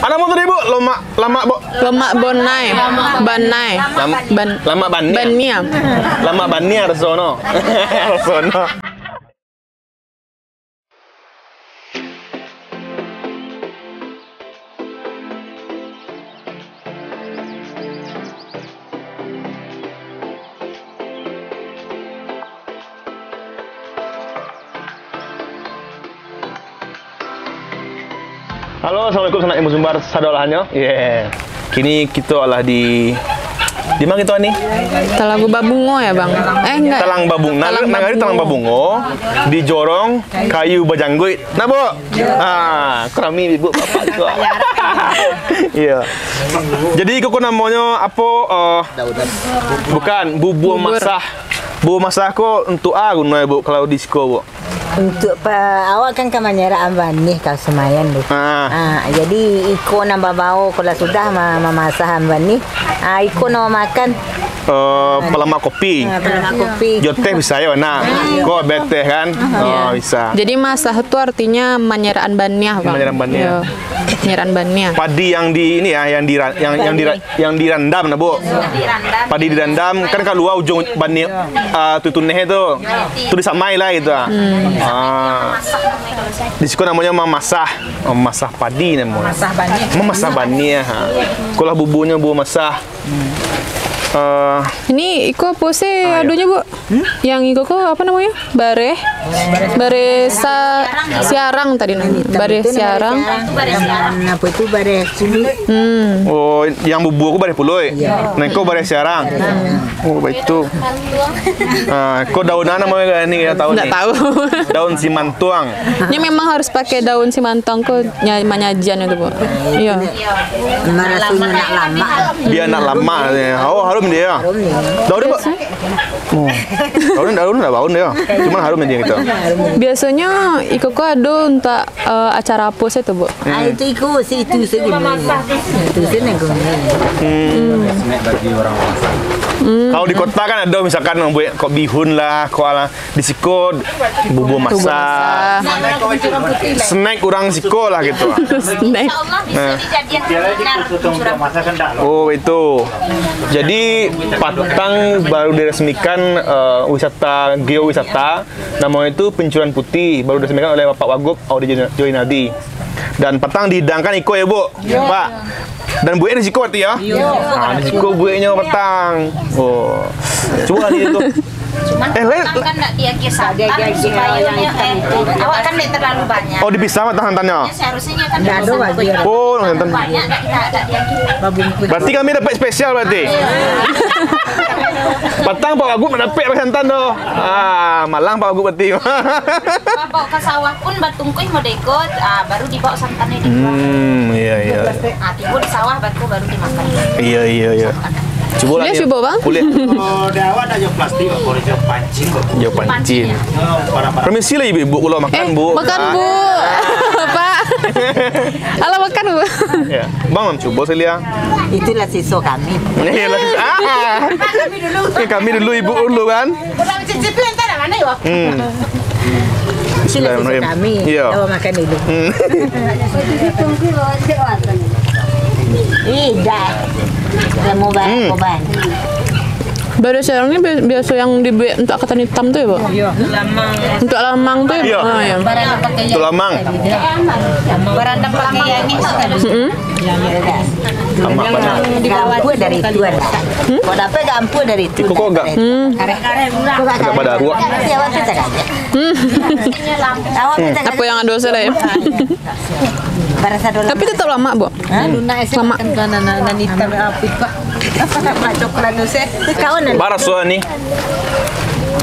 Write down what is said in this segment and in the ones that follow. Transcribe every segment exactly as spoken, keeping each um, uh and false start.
Namo tadi, Bu? Lomak, lamak, Bu. Lomak bonai. Banai. Lam-, Ban-, lamak baniah. Baniah. Lamak baniah rasono. Rasono. Halo, assalamualaikum, sanak ilmu sumbar sadolahnyo. Yeah. Kini kito alah di, di ma kito ni? Talago Babungo ya, Bang? Eh, enggak. Talang Babung-, Talang nagari Talang Babungo. Babungo, di Jorong Kayu Bajangguik. Nah, Bu? Ah, kurami ibu bapak tu. Iya. Jadi, iko ko namonyo apo, eh, bukan, bubur Bubur. masah. Bubur masah ko untuk a guno, Bu, kalau di siko, Bu? Untuk pa-, awak kan ka manyerah baniah ka sumayan tu. Ah. Ah, jadi iko nan babao, kalau sudah ma-, mamasah baniah, ah, iko nan makan. Eh, palamak kopi. Ah, palamak kopi. Jo teh bisa yo, nah. Ah, iya. Ko abih teh kan? Ah. Oh, bisa. Jadi masah tu artinya manyeraan baniah, Bang. Manyeraan baniah. Iya. Manyeraan baniah. Padi yang di ini ya, yang di ra-, yang, yang di ra-, Padi. yang dirandam nah, Bu. Dirandam. Padi dirandam kan kalua ujuang baniah, ah, tutuneh tu. Tu disamai lah gitu, ah. Hmm. Ah. Di siko namonyo mamasah. Mamasah padi namonyo. Mamasah baniah. Mamasah baniah, ha. Ikolah bubunyo, bubur masah. Eh, Ini iko apo sih Ah, iya. adonyo, Bu? Hmm? Yang iko ko apo namonyo? Bareh. Bareh sa-, siarang tadi nah. Bareh siarang. Apo itu bareh cili? Hmm. Oh, yang bubur ko bareh puluih. Iya. Nah, iko bareh siarang. Oh, baitu. Ah, ko daun a namonyo ni, ndak tahu ni. Ndak tahu. Daun simantuang. Nyo memang harus pakai daun simantuang ko nya-, manyajian itu, Bu. Iya. Marasonyo nak lamak. Bia nak lamak. Oh, harum dia. Harum dia. Daun dia, Bu? Biaso- Oh. Daun, daun, daun dia. Cuman harum aja gitu. Biasonyo iko ko ado untuak, eh, acara apo sajo tu, Bu? Ah, itu iko, si itu sajo. Itu sajo guna. Hmm. Hmm. Kalau di kota kan ado misalkan buek kok bihun lah, kok alah di siko bubur masah. Bubur masah. Snack urang siko lah gitu. Snack. Insya Allah bisa Nah. dijadikan kuliner pencurian. Oh, itu. Jadi, patang baru diresmikan, eh, wisata, geowisata, namanya itu Pencurian Putih, baru diresmikan oleh Bapak Wagub Audi Joy-, Joynaldi. Dan patang dihidangkan iko ya, Bu? Iya. Pak. Dan buek di siko berarti ya? Iya. Nah, di siko bueknyo patang. Oh. Coba lah ni tu. Cuman Eh, lain. Patang kan ndak diagiah santan, supayo nyo, eh, awak kan ndak terlalu banyak. Oh, dipisah matang santannyo? Ya, seharusnya kan ndak ada lagi. Oh, santan. Banyak, ndak kita, ndak diagiah. Babungkus. Berarti kami dapat spesial berarti. Patang Pak Wagub ndak dapat pakai santan doh. Ah, malang Pak Wagub berarti. Bawa ke sawah pun batungkuih modeko, ah, baru dibawa santannyo dijual. Hmm, iya, iya. Ah, tibo di sawah batu baru dimakan. Iya, iya, iya. Cubo lah Boleh ni. cubo, Bang? Boleh. Kalau di awak ada jo plastik, kalau jo pancing kok. Jo pancing. Pancing, ya. Permisi lah ibu-ibu, kalau makan, Eh, Bu. makan, Ah. Bu. Pak. Alah, makan, Bu. Ya. Bang, cubo sekali ya. Itulah siso kami. Iyalah, ah. Kami dulu. Eh, kami dulu, ibu dulu kan. Kurang cicipi, entah nak mana, yo. Hmm. Itulah siso Bismillahirrahmanirrahim. kami. Iya. Awak makan dulu. Hmm. Ih, dah. Dah mau bayar Hmm. korban. Baru sekarang ni bi-, biaso yang dibuek untuak katan itam tu ya, Bu? Iya. Untuak lamang tu ya, Bu? Iya. Ah, ya. Untuak lamang. Barandam pakai yang itu. Mm-mm. Amak banyak. Gampang dari itu ada. Hmm? Kau dapat gampang dari itu. Iko kok agak Hmm. Kau agak Agak badaruak. Siapa tu cakap? Hmm. Awak tu cakap. Apa yang ada salah ya? Barasa dulu. Tapi tetap lama, Bu. Hah? Lama. Nan, nan, nan hitam apa itu? Coklat tu, seh. Kawan. Baraso ni.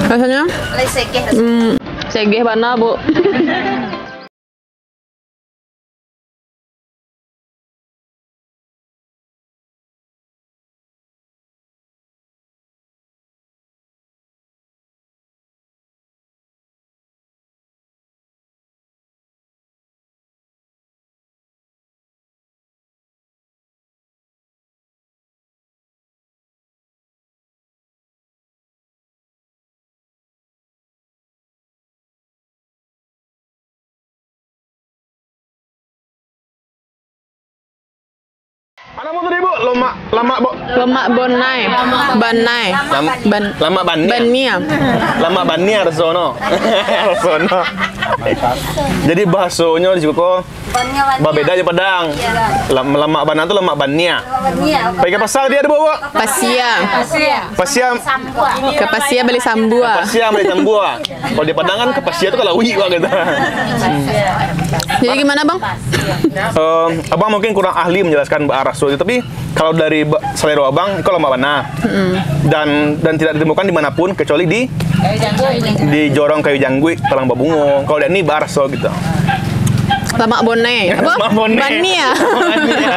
Rasanya? Lai segeh rasanya. Hmm, segeh bana, Bu. Apo namo tadi, Bu? Lomak, lamak, Bu. Lomak bonai. Banai. Lam-, Ban-, lamak bania. Bania. Lamak bania rasono. Rasono. Jadi bahasonyo di siko babeda jo Padang. Lam-, lamak bana tu lamak bania. Pai ka pasa tadi ado, Bu? Pasia. Pasia. Ka pasia bali sambua. Ka pasia bali sambua. Kalau di Padang kan ka pasia tu ka lauik, Bang, gitu. Jadi gimana, Bang? Em, abang mungkin kurang ahli menjelaskan baa raso tu, tapi kalau dari ba-, selero abang, iko lamak bana. Dan, dan tidak ditemukan di mana pun kecuali di, di jorong kayu jangguik, talang babungo. Kalau dak ni baa raso gitu. Lamak bonai. Apa? Lamak bonai. Bania. Bania.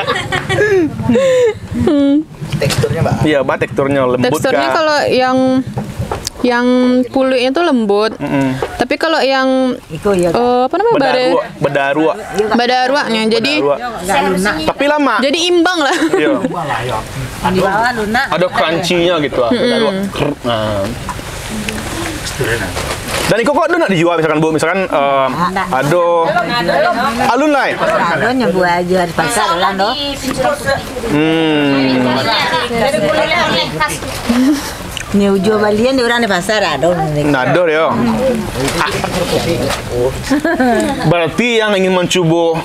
Teksturnyo, Mbak? Iya, Mbak, teksturnyo lembut. Teksturnyo kah? Kalau yang, yang puluiknyo tu lembut. Tapi kalau yang, eh, apa namanya, bare-, badaruak, badaruak. Badaruaknyo, jadi badaruak. Tapi lamak. Jadi imbang lah. Iya. Di bawah lunak. Ado crunchy-nyo gitu lah. Badaruak. Krr, nah. Dan iko kok ado nak dijua, misalkan, Bu, misalkan, eh, ado alun lai. Alun nyo buah ajo di pasar lah, doh. Hmm. Ni ujuang balian di urang di pasar, ado. Nah, ado yo. Berarti yang ingin mencubo,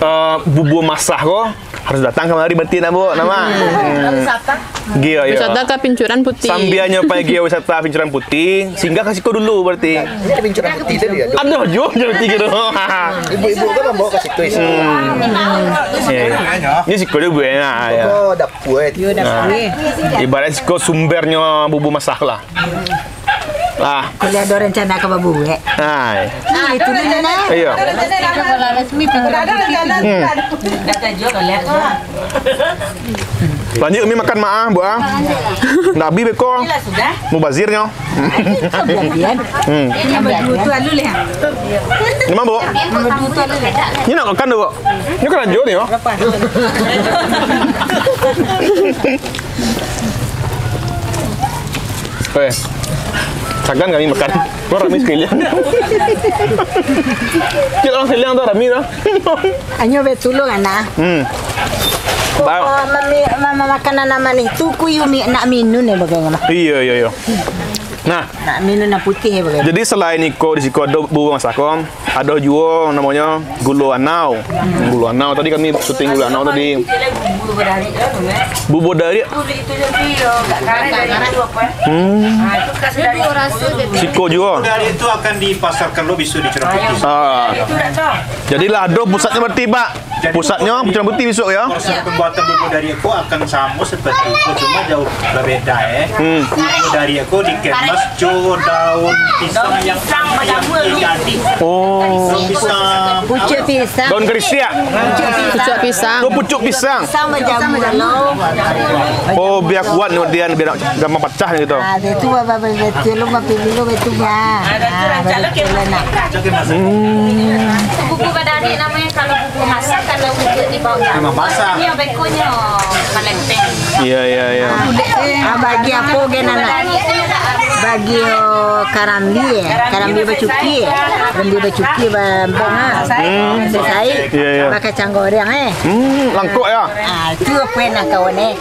eh, bubur masah ko, harus datang kamari berarti, nak, Bu, nama? Hmm. Gio, yo. Wisata ka Pincuran Putih. Sambianyo pai gio wisata Pincuran Putih, singgah ka siko dulu berarti. Pincuran Putih tadi ado. Ado juo Pincuran Putih gitu. Ibu-ibu kan bawa ka situ isi. Hmm. Iya, iya. Ini siko dulu, Bu, ya. Nah, ya. Oh, dapur, eh. Yo, dapur. Nah. Ibarat siko sumbernyo bubur masah lah. Ah. Kuliah ado rencana ka babuek. Hai. Nah, itu ni, nah. Iyo. Resmi tu. Hmm. Lanjut kami makan, Mak, ah, Bu, ah. Ndak abih beko. Mubazirnyo. Hmm. Ini berdua tu alu leh. Ini mah, Bu. Ini nak makan tu, Bu. Ini kan lanjut ni, Bu. Eh, sagan kami makan. Kok rami sekalian. Cik, orang sekalian tu rami tu. Anyo betulung anak. Hmm. Ba- Oh, mami-, mama makan anak manih tu kuyu mi-, nak minum ni bagaimana? Iya, iya, iya. Nah. Nak minum nak putih bagaimana? Jadi selain iko di siko ado bubur masako. Ado juo namonyo gulo anau. Gulo anau tadi kami syuting gulo anau tadi. Bubur dari. Hmm. Siko juo. Dari itu akan dipasarkan lo besok di Pincuran Putih. Ah. Jadilah ado pusatnyo berarti, Pak. Pusatnyo Pincuran Putih besok yo. Proses pembuatan bubur dari ko akan samo seperti ko, cuma jauh berbeda, eh. Hmm. Bubur dari ko dikemas jo daun pisang yang, yang jadi. Oh. Daun pisang. Pucuk pisang. Daun kerisiak. Pucuk pisang. Oh, pucuk pisang. Pisang bajamu lo. Oh, bia kuat ni dia, bia gampang pacah ni gitu. Ah, dia tu apa, apa, betul lo, apa dulu betul ya. Ah, betul lah nak. Hmm. Buku badari namanya kalau buku masak, kalau buku di bawah. Memang basah. Ini bekonyo malenteng. Iya, iya, iya. Ah, bagi apa gen anak? Bagi, oh, karambia, karambia bacuki, karambia bacuki, ba-, bong, ah. Hmm. Sasai, iya, iya. Bakacang goreng, eh. Hmm, langkok ya? Ah, itu apa nak kawan, eh?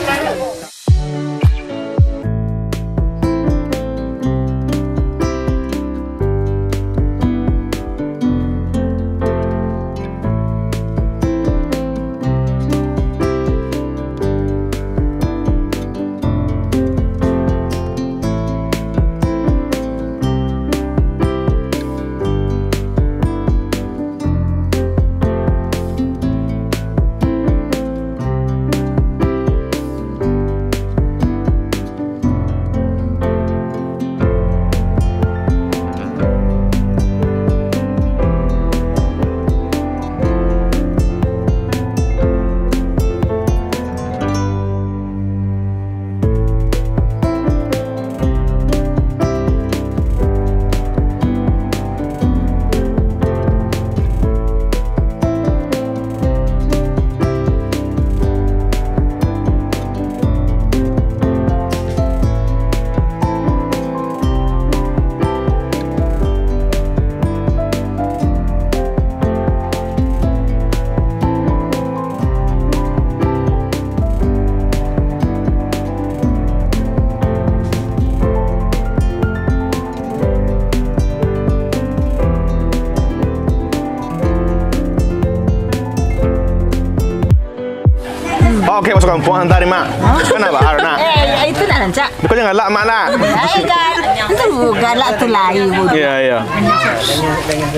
Oke, masuk kampuang, hantar, Mak. Kan apa, Arna? Eh, itu nak rancak. Bukan yang galak, Mak, lah. Eh, kan. Itu galak tu lain. Iya, iya.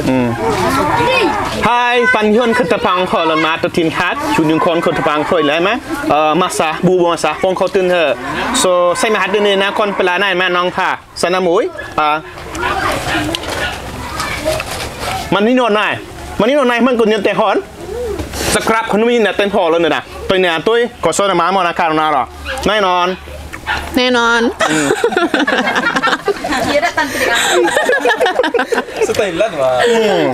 Hmm. Hai, 朋友，佢特別好了嘛，都挺好，就用看佢特別好了嘛。呃，嘛啥，不，不嘛啥，放佢等佢。So，ใส่มาหัดเดินเนี่ยนะ คนเปล่าไหนมาน้องค่ะ Sana mui. Ah. Mani no nai. Mani no nai มันก็เนี่ยแต่หอน Subscribe คนนี้นะ เต็มพอแล้วเนี่ยนะ ตัวเนี่ยตัว ก็สอนมาหมดนะ คาร์นาหรอ แน่นอน แน่นอน อืม Iya, datang ke dia. Thailand, Mak. Hmm.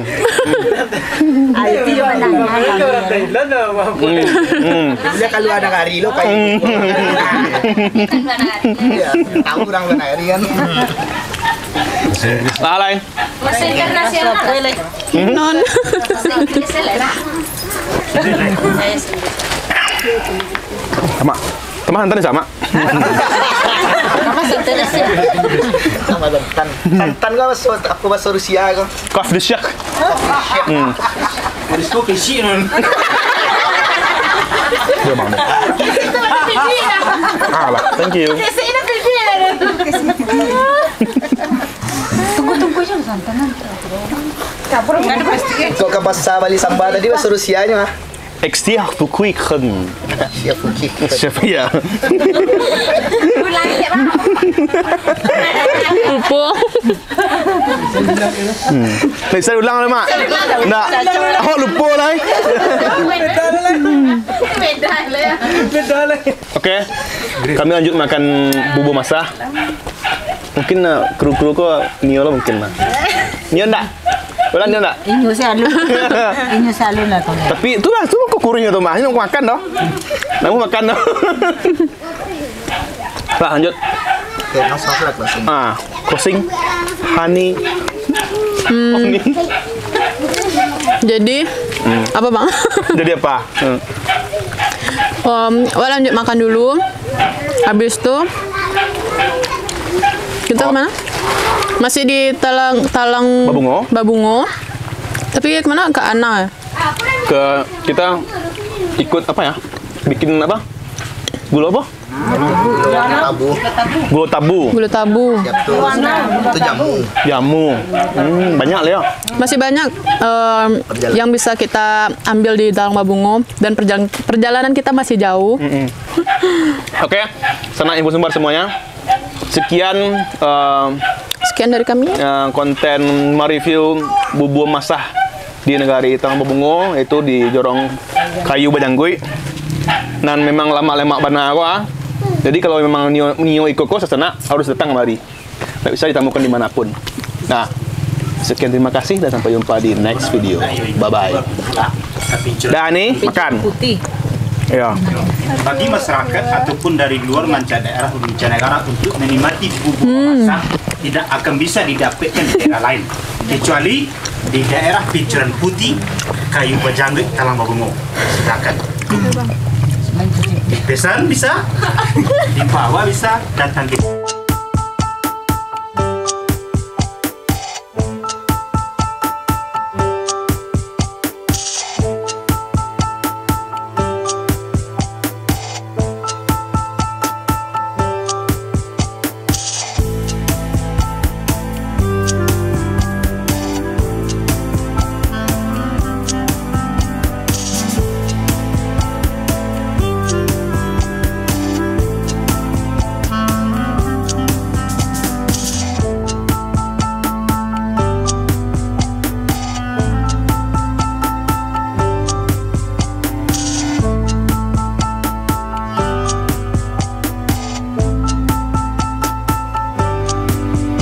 Ah, itu yang mana? Orang Thailand lah, Mak. Hmm. Hmm. Dia kalau ada hari lo, Pak. Hmm. Iya, tahu orang Thailand kan. Lalai. Bahasa internasional. Non. Bahasa Inggris lah. Sama. Teman hantar ni sama. Sama santan. Sama santan. Santan ko bahasa, apa bahasa Rusia ko? Kafdishak. Hmm. Itu kecil, non. Dia mau. Alah, thank you. Tunggu, tunggu, jangan santan. Kok ka pasar bali samba tadi bahasa Rusianyo, ah? Eksti aku kui khen. Siapa ki? Siapa ya? Ulang ya, Bang. Lupa. Hmm. Baik, saya ulang lah, Mak. Ndak. Oh, lupa lah, eh. Beda lah. Beda lah. Oke. Kami lanjut makan bubur masah. Mungkin, eh, kru-kru ko nio lah mungkin lah. Nio ndak? Ulan nio ndak? Inyo si alun. Inyo si alun lah tu. Tapi tu lah, tu kok kuruhnyo tu, Mak. Ini nak makan dah. Nak makan dah. Lah, lanjut. Oke, langsung aja lah closing. Ah, closing. Honey. Hmm. Honey. Jadi, hmm, apa, Bang? Jadi apa? Hmm. Em, awak lanjut makan dulu. Habis tu, kita kemana? Masih di Talang, Talang Babungo. Babungo. Tapi kemana? Ke Ana, ya? Ke, kita ikut apa ya? Bikin apa? Gula apa? Tabu. Gula tabu. Gula tabu. Siap tu. Tu jamu. Jamu. Hmm, banyak lah ya. Masih banyak, em, yang bisa kita ambil di Talang Babungo dan perjal-, perjalanan kita masih jauh. Mm-mm. Oke, sanak info sumber semuanya. Sekian, em, sekian dari kami. Eh, konten mereview bubur masah di negari Talang Babungo, yaitu di Jorong Kayu Bajangguik. Nan memang lamak-lamak bana ko, ah. Jadi, kalau memang nio, nio iko ko sasanak, harus datang kamari. Ndak bisa ditamukan di mana pun. Nah, sekian, terima kasih dan sampai jumpa di next video. Bye-bye. Dah ni, makan. Putih. Ya. Bagi masyarakat ataupun dari luar mancanegara, mancanegara untuk menikmati bubur masak tidak akan bisa didapatkan di daerah lain, kecuali di daerah Picuran Putih, Kayu Bajangguik, Talang Babungo. Silakan. Dipesan bisa, dibawa bisa, datang ke